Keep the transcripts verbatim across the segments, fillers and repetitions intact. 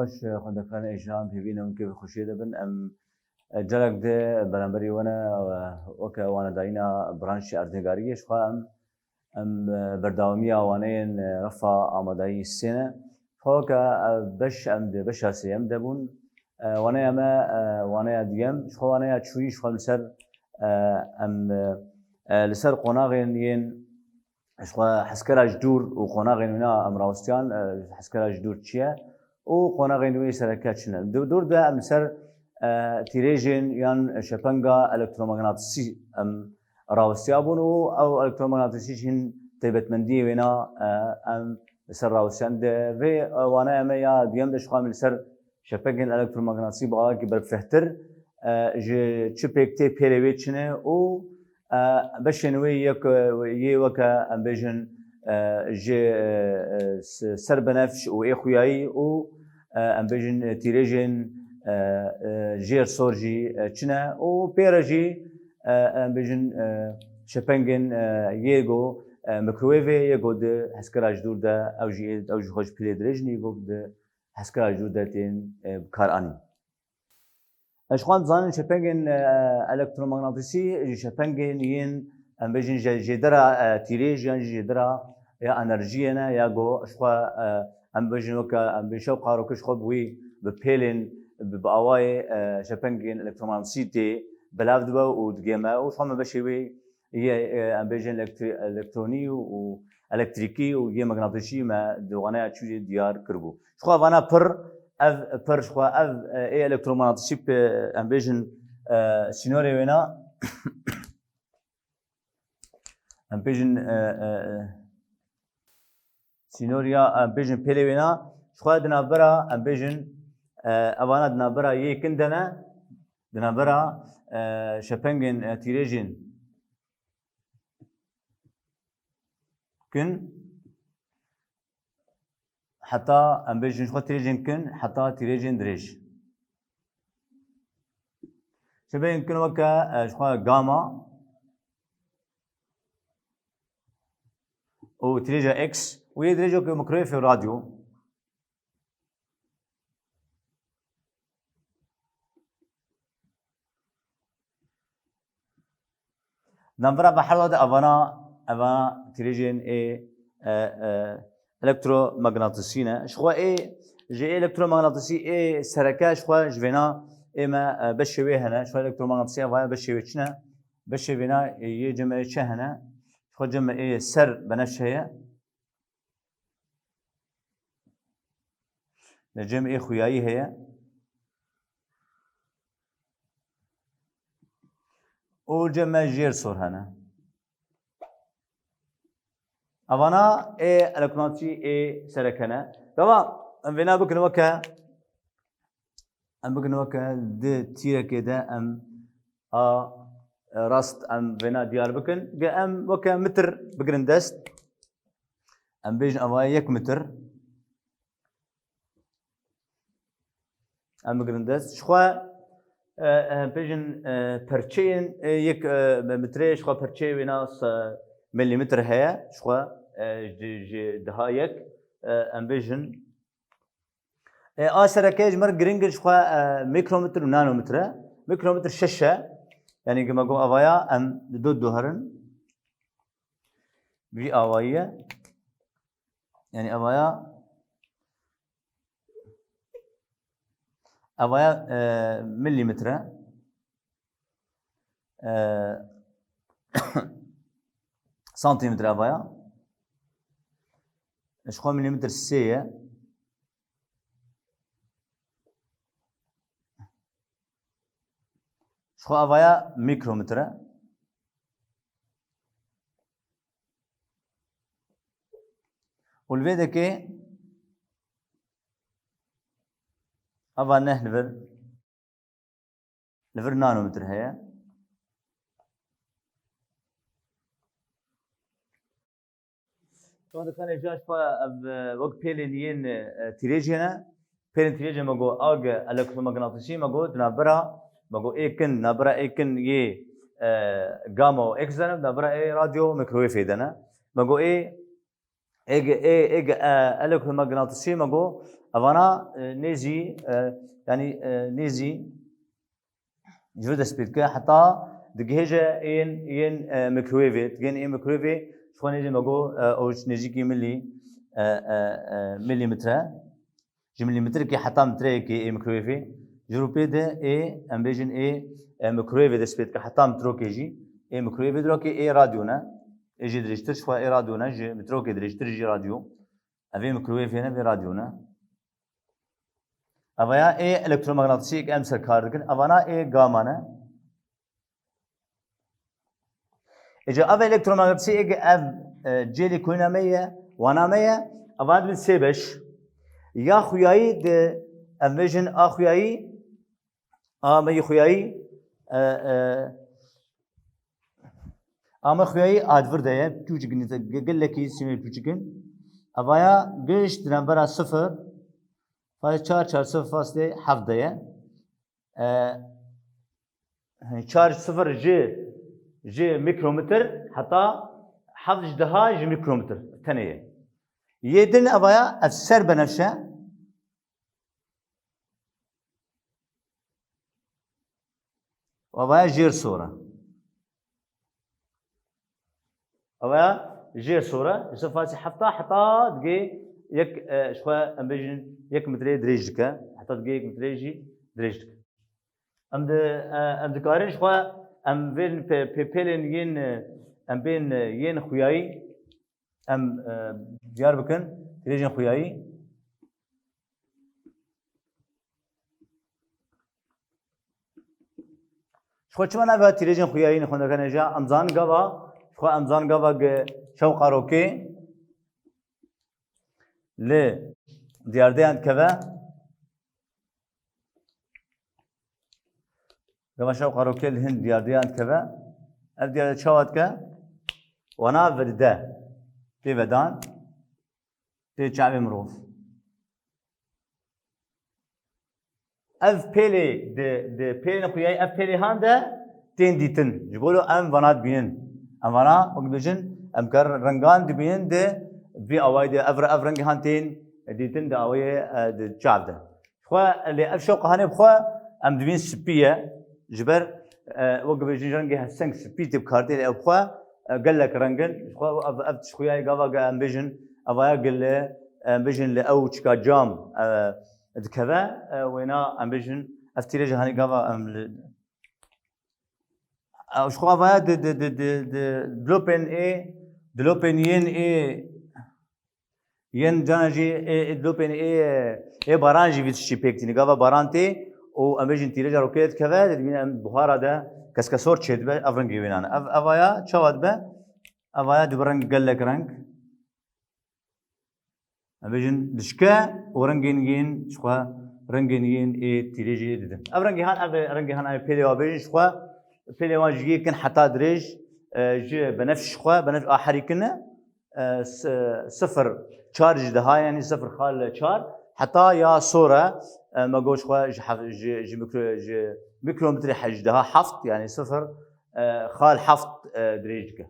Xweş, xwendekarên êjan pêvî ne hûn kê bi xweşiyê de bin. Em, e, carek di beramberî we ne, e, weke wanedayîna branşê erdnîgariyê ji xwe em, em, e, berdewamiya waneyên, e, refa amadayî sê ne. Ji xwe weke, e, beş em di beşa sêyem de bûn. E, waneya me, e, waneya duyem, ji xwe waneya çûyî ji xwe li ser, e, em, e, e, li ser qonaxên yên Ji xwe heskera ji dûr û qonaxên wîna em rawestiyan, e, heskera ji dûr çi ye û qonaxên wê sereke çi ne. Di dûr de em li ser, e, tîrêjên yan şepenga elektromagnatisî em rawestiya bûn û ew elektromagnatisî jî hin taybetmendiyê wêna, e, em li ser rawestiyan. Di vê, e, waneya me ya duyem de ji xwe em li ser şepengên elektromagnatisî bi awayekî berfirehtir, e, ji çi pêk tê pêlê wê çi ne û, e, beşên wê yek, e, yê weke em bêjin, e, ji, e, e, s-, ser benefş û ê xuyayî û, e, em bêjin, e, tîrêjên, e, e, jêr sor jî, e, çi ne û pê re jî, e, em bêjin, e, şepengên, e, yê go, e, mikrowêvê yê go di heskera ji dûr de ew jî, ew jî xwe ji pîlê dirêj in, yê go di heskera ji dûr de tên, e, bi kar anîn. Ji xwe em dizanin şepengên, e, elektromagnatisî ji şepengên yên, em bêjin, jê-, jêdera, e, tîrêj yan jî jêdera ya enerjiyê ne, ya go ji xwe, e, em bêjin weke, em bêjin şewqa rokê ji xwe bi wî, bi pêlên, bi, bi awayê, e, şepengên elektromagnatisî tê belav dibe û digême û ji xwe me beşê wê yê, e, em bêjin elektri-, elektronî û elektrîkî û yê megnatîsî me di waneya çûyê diyar kiribû. Ji xwe vana pir, ev pir ji xwe, ev, e, ê elektromagnatisî pe, em bêjin, e, sînorê wêna, em bêjin, e, e, e, sînoriya, em bêjin pêlê wêna, ji xwe di navbera, em bêjin, e, evana di navbera yê kin de ne, di navbera, e, şepengên, e, tîrêjên kin, heta em bêjin ji xwe tîrêjên kin, heta tîrêjên dirêj. Şepengên kin weke, e, ji xwe gama û tîrêja X û yê dirêj weke mikrowêvê radyo. Navbera ve her de evana, evana tîrêjên ê, e, e, elektromagnatisî ne. Ji xwe ê, ji ê elektromagnatisî ê sereke ji xwe ji vêna ê me, e, beşê wê hene. Ji xwe elektromagnatisî evaya beşê wê çi ne? Beşê vêna, e, yê cem ê çi hene? Ji xwe cem ê ser benefş heye. Li cem ê xuyayî heye. Û cem me jêr sor hene. Evana ê elektromagnetî ê sereke ne. Gava em vêna bikin weke, em bikin weke di tîrekê de em a, e, rast em vêna diyar bikin. Ge em weke mitir bigirin dest. Em bêjin ava yek mitir. Em bigirin dest. Ji xwe, e, em bêjin, e, perçeyên, e, yek, e, mitirê, ji xwe perçeyê wêna se-, milîmetr heye. Ji xwe, e, ji, ji daha yek, e, em bêjin. E, a sereke ji me re giring e, ji xwe, e, mikrometr û nanometr e. Mikrometr şeş e. Yanî ki me got avaya em li dot diherin. Vî awayî ye. Yanî avaya, avaya, e, milîmetr e. E, santimetr avaya. Ji xwe milîmetr sê ye. Ji xwe avaya mikrometr e. Û li vê dekê ava neh li vir, li vir nanometr heye. Şima dikane ji xwe ev, e, wek pêlên yên, e, tîrêjê ne. Pêlên tîrêjê me got ag elektromagnatisî, me got di navbera, me got ê kin, navbera ê kin yê, e, gama û X de ne, navbera ê radyo mikrowêvê de ne. Me got ê ê ge, ê, ê ge, e, elektromagnatisî me got, evana, e, nêzî, e, yanî, e, nêzî ji vir dest pê dike, heta digihêje yên, yên, e, mikrowêvê, digihên ê mikrowêvê, ji xwe nêzî me got, e, ew ji nêzîkî milî, e, e, e, milîmetre. Ji milîmetrekê heta metreyekê ê mikrowêvê. Ji rûpê de ê, em bêjin ê, e, mikrowêvê dest pê dike heta metrokê jî. Ê mikrowêvê dirokê ê radyo ne. Ê jî dirêjtir, ji xwe ê radyo ne, ji metrokê dirêjtir jî radyo. Ev ê mikrowêvê ne, vê radyo ne. Evaya ê elektromagnatisî em ser kar dikin. Evana ê gama ne. Êca ev elektromagnetisî êge ev, e, cêlê koyna me ye, wana me ye, evan dibin sê beş. Ya xuyayî di, em bêjin a xuyayî, a me yê xuyayî, e, e, a me xuyayî a di vir de ye, çûçik, ge-, gelekî sînorê çûçik in. Evaya giş di navbera sifir, faslê çar çar sifir faslê heft de ye. E, çar sifir ji, ji mikrometr heta heft ji deha ji mikrometr tenê ye. Yê din evaya ev ser benefşe. Evaya jêr sor e. Ev e jêr sor e, ji fasî hefta heta digê yek, e, ji xwe em bêjin yek metreyê dirêj dike, heta digê yek metreyê jî dirêj dike. Em di, e, em dikarin ji xwe em bên pê-, pê-, pêlên yên, e, em bên, e, yên xuyayî em, e, diyar bikin, tîrêjên xuyayî. Ji xwe çima navê tîrêjên xuyayî ne xwendekar ne ja? Em zanin gava, ji xwe em zanin gava gi şewqa rokê li diyardeyan dikeve. Gava şewqa rokê li hin diyardeyan dikeve. Ev diyarde çawa dike? Wana vedide. Tê vedan. Tê çavê mirov. Ev pêlê di, di pêlên xuyayî, ev pêlê han de tên dîtin. Ji bo em vana dibînin. Em vana, wek dibêjin, em kar rengan dibînin di vî awayî de. Ev, ev rengê han tên dîtin di awayê, e, di çav de. Xwe, lê ev şewqa hanê bi xwe em dibînin spî ye. Ji ber, e, wek dibêjin rengê hevseng spî tê bi kar tê, lê ew bi xwe, e, gelek reng in. Ji xwe ev, ev tişt xuyayê gava ge em bêjin, evaya gile, em bêjin li ew çika cam, e, dikeve, e, wêna em bêjin, ev tîrêja hanê gava em li, e, ji xwe evaya di, di, di, di, di dilopên ê, dilopên yên ê, yên cana jî ê, ê dilopên ê, ê baran jî vî tiştî pêk tîne. Gava baran tê û em bêjin tîrêja rokê dikeve, dibîne em buhara de keskesor çêdibe, ev rengê wênan e. Ev, evaya çawa dibe? Evaya dibe reng gelek reng. Em bêjin dişke û rengên yên, ji xwe rengên yên ê tîrêjê didin. Ev rengê han, ev rengê han, ev pêlê wa bêjin ji xwe, pêlê wan ji yek in heta dirêj, e, ji benefş ji xwe, benefş a herî kin e, e, s-, sifir çar ji deha, yanî sifir xal çar, heta ya sor e, e, me got ji xwe ji hef-, ji, ji mikro-, ji mikrometrê he-, ji deha heft, yanî sifir, e, xal heft, e, dirêj dike.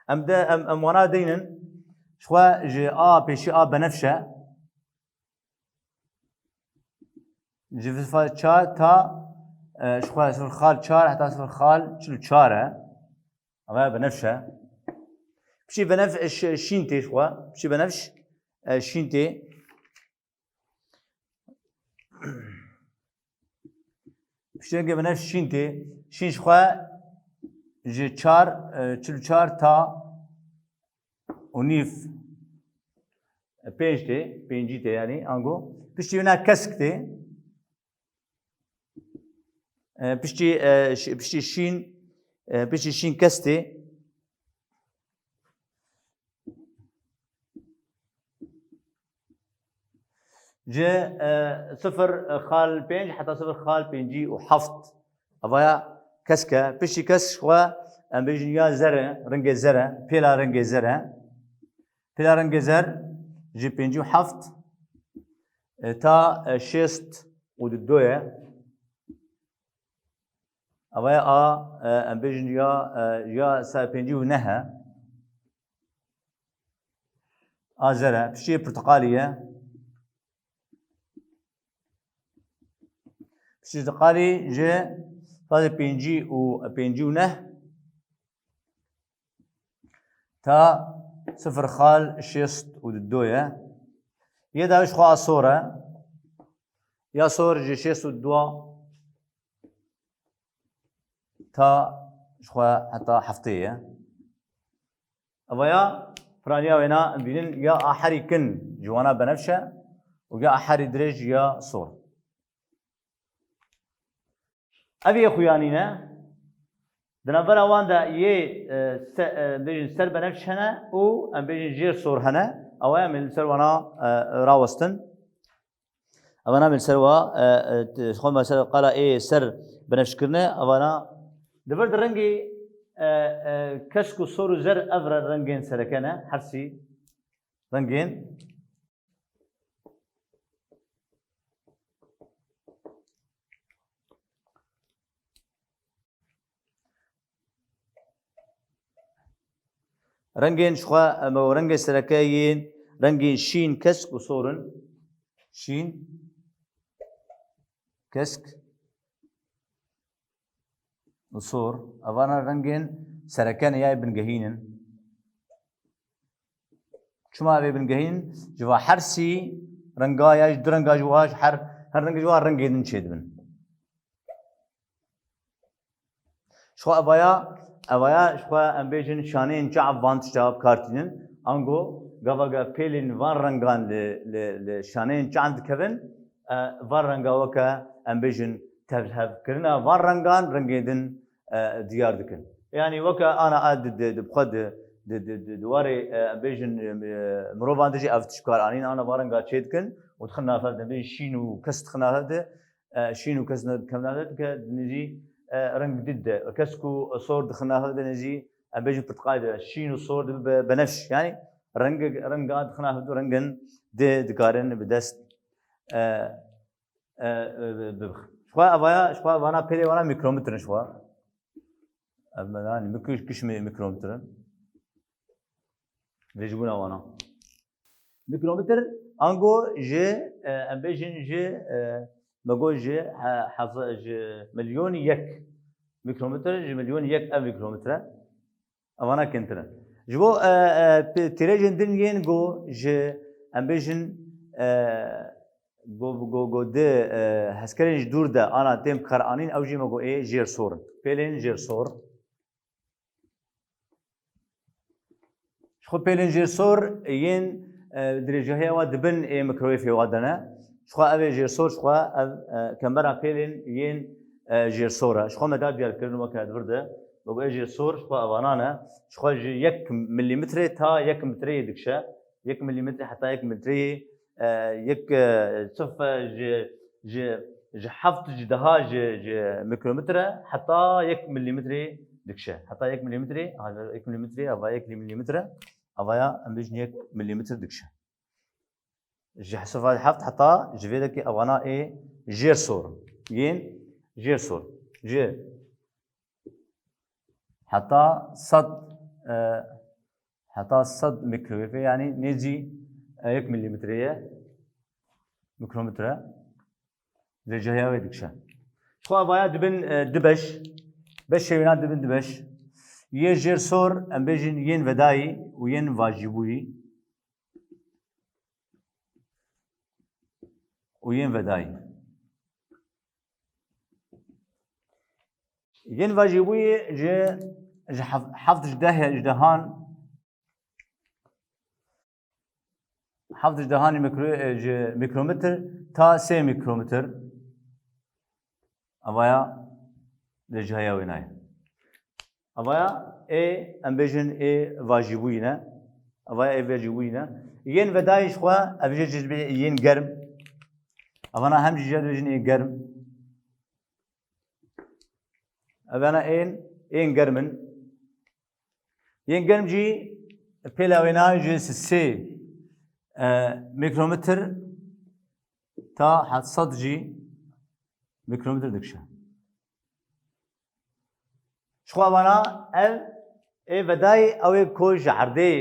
Em de, em, em wana deynin, ji xwe ji a pêşî a benefş e. Ji sifir xal çar ta, e, ji xwe sifir xal çar heta sifir xal çil û çar e. Ava benefş e. Piştî benef-, e, ş-, şîn tê ji xwe. Piştî benefş, e, şîn tê. Piştî rengê benefş şîn tê. Şîn ji xwe ji çar, e, çil û çar ta û nîv, e, pênc tê, pêncî tê yanî, ango. Piştî wina kesk tê. E, piştî, e, ş-, piştî şîn, e, piştî şîn kes tê. Ji, e, sifir xal pênc heta sifir xal pêncî û heft. Evaya kesk e. Piştî kesk xwe em bêjin ya zer e, rengê zer e, pêla rengê zer e. Pêla rengê zer ji pêncî û heft, e, ta, e, şêst û du ye. Evaya a, e, em bêjin ya, e, ya sed pêncî û neh e. a zer e. Piştî yê pirtiqalî ye. Piştî pirtiqalî ji fazê pêncî û pêncî û neh ta sifir xal şêst û du ye. Yê dawî ji xwe a sor e. Ya sor ji şêst û du ta ji xwe heta heftê ye. Eva ya piraniya wêna em bînin ya a herî kin ji wana benefş e û ya a herî dirêj ya sor. Ev yê xuyanî ne. Di navbera wan de yê, e, se-, e, bêjin ser benefş hene û em bêjin jêr sor hene. Ewa em ê li ser wana, e, rawestin. Evana min ser wa, e, e, t-, xwe me ser qala ê ser benefş kirine. Evana di vir di rengê, e, e, kesk û sor û zer ev re rengên sereke ne. Her sî rengên. Rengên ji xwe, em ê rengên sereke yên rengên şîn, kesk û sor in. Şîn, kesk û sor. Evana rengên sereke ne ya bingehîn in. Çima ev ê bingehîn? Ji va her sî renga ya ji du renga ji wa, ji her, her renga ji wa rengê din çêdibin. Ji xwe evaya, evaya ji xwe em bêjin şaneyên çav van tişta bi kar tînin. Ango gava ge pêlên van rengan li, li, li şaneyên çav dikevin, e, van renga weke em bêjin tevlhev kirina van rengan rengê din, e, diyar dikin. Yanî weke ana a di, di, di, bi xwe di, di, di, di, di warê, e, em bêjin, e, mirovan de jî ev tişt bi kar anîn, ana van renga çê dikin û dixin nav hev de, em bêjin şîn û kes dixin nav hev de, e, şîn û kes ne-, kem nav hev de, dike nêzî, e, reng did de, kesk û sor dixin nav hev de, nêzî, em bêjin pirtiqalî de, şîn û sor dibe be-, benefş. Yanî reng, renga dixin nav hev de, rengin di dikarin bi dest, e, e, e, bibixin. Ji xwe evaya, ji xwe vana pêlê vana mîkrometre in ji xwe. Ev me, yanî, mi-, kiş, kiş mi-, mîkrometre in. Vê ji bûna vana. Mîkrometre, ango ji, e, em bêjin ji, e, me got ji, he-, heza-, ji milyonî yek. Mîkrometre ji milyonî yek ev mîkrometre. Evana kintir in. Ji bo, e, e, pê-, tîrêjên din yên go ji, em bêjin, e, go, go, go di, e, hezkerên ji dûr de ana tên bi kar anîn, ew jî me go ê jêr sor in. Pêlên jêr sor. Ji xwe pêlên jêr sor yên, e, dirêjahiya wa di bin ê mikrowêfê wa de ne. Ji xwe ev ê jêr sor, ji xwe ev, e, kembera pêlên yên, e, jêr sor e. Ji xwe me da diyar kirin weke di vir de. Weke ê jêr sor, ji xwe evana ne. Ji xwe ji yek milîmetrê ta yek metreyê dikişe. Yek milîmetrê heta yek metreyê, e, yek, e, sif, e, ji, ji, ji heft ji deha ji, ji mîkrometre heta yek milîmetrê dikişe. Heta yek milîmetrê, ha, yek milîmetrê, ava yek milîmetre, avaya em bêjin yek milîmetre dikişe. Ji hesaba heft heta ji vê dekê evana ê jêr sor. Yên jêr sor. Ji heta sed, e, heta sed mikrowêfê, yanî nêzî, e, yek milîmetre ye. Mîkrometre. Dirêjahiya wê dikişe. Ji xwe evaya dibin, e, du beş. Beşê wêna dibin du beş. Yê jêr sor, em bêjin yên vedayî û yên vajîbûyî. Û yên vedayî. Yên vajîbûyî ji, ji hef-, heft ji deh, ji dehan, heft ji dehanî mikro-, e, ji mîkrometr ta sê mîkrometr. Avaya dirêjahiya wê nayê. Avaya ê, em bêjin ê vajîbûyî ne. Avaya ê vajîbûyî ne. Yên vedayî ji xwe, ev jê jê bê yên germ. Avana hem jî jê dibêjin ê germ. Evana ên, ên germ in. Yên germ jî pêla wêna ji sê, e, mîkrometr ta heft sed jî mîkrometr dikişe. Ji xwe vana ev Ê vedayî ew ê ku ji erdê,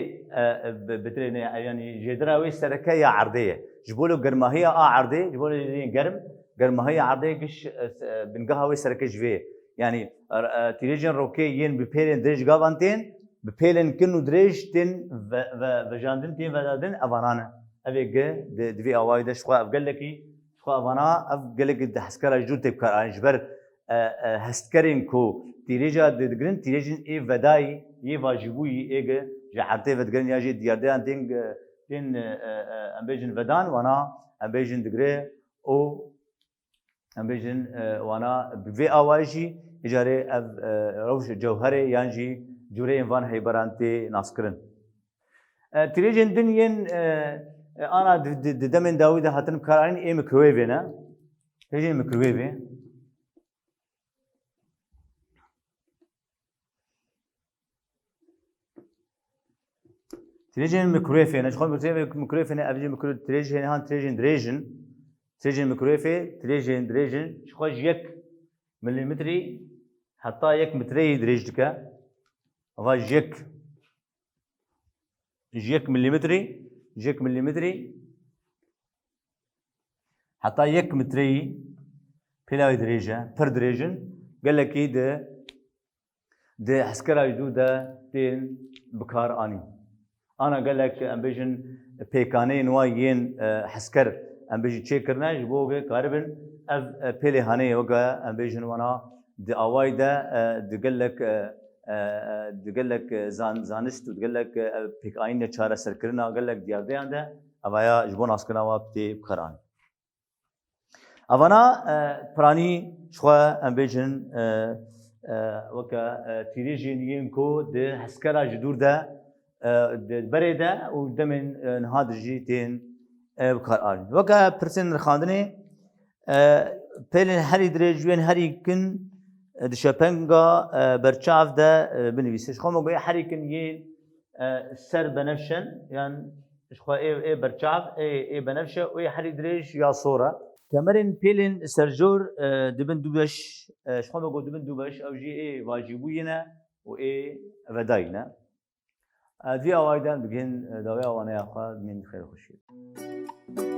e, e, bi-, bidirêne, e, yanî jêdira wê sereke ya erdê ye. Ji bo lo germahiya a erdê, ji bo lo yên germ, germahiya erdê giş, e, se-, e, bingeha wê sereke ji vê ye. Yanî, e, e, tîrêjên rokê yên bi pêlên dirêj gavan tên, bi pêlên kin û dirêj tên ve-, ve-, vejandin, tên vedadin, evana ne. Ev ê gi di, di vê awayî de ji xwe ev gelekî, ji xwe evana ev gelekî di heskera ji dûr tê bikaranîn. Ji ber e, e, hestkerên ku tîrêja di-, digirin, tîrêjên ê vedayî, yê vajîbûyî ê gi ji erdê vedigirin ya jî diyardeyan tên, e, tên, e, e, e, em bêjin vedan, wana em bêjin digire û em bêjin, e, wana bi vê awayî jî îcarê ev, e, rewş cewherê yan jî cûreyên van heyberan tê naskirin. E, tîrêjên din yên, e, e, ana di, di, di demên dawî de hatin bikaranîn ê mikrowêvê ne. Tîrêjên mikrowêvê. Tîrêjên mikrowêfê ne, ji xwe mikrowêfê, mikrowêfê ne, ev jî mikro-, tîrêjên han tîrêjên dirêj in. Tîrêjên mikrowêfê, tîrêjên dirêj in. Ji xwe ji yek milîmetrî heta yek metreyî dirêj dike. Ava ji yek, ji yek milîmetrî, ji yek milîmetrî heta yek metreyî pêla wê dirêj e, pir dirêj in. Gelekî di, di heskera ji dû de tên bikar anîn. Ana gelek, em bêjin, pêkaneyên wa yên, e, hesker, em bêjin, çêkirine, ji bo ke karibin ev, e, pêlê haneyê weke, em bêjin, wana di awayî de, e, di gelek, e, e, e, di gelek, e, zan-, zanist û di gelek, e, pêkanîne çareserkirina gelek diyardeyan de, evaya ji bo naskirina wa tê bikaranîn. Evana, e, piranî ji xwe em bêjin, e, e, weke, e, tîrêjên yên ku di heskera ji dûr de, e, di berê de û demên, e, niha de jî tên, e, bikaranîn. Weke pirsên nirxandinê, e, pêlên herî dirêj yên herî kin, e, di şepenga, e, berçav de, e, binivîse. Ji xwe me goye herî kin yên, e, ser benefşen, yan ji xwe ê, ê berçav, ê, ê benefşe û ê herî dirêj ya sor e. Kemerên pêlên serjor, e, dibin du beş, e, ji xwe me got dibin du beş, ew jî ê vajîbûyî ne û ê vedayî ne. E, di vî awayî de em digihên, e, dawiya waneya xwe, dimîn xêr û xweşiyê.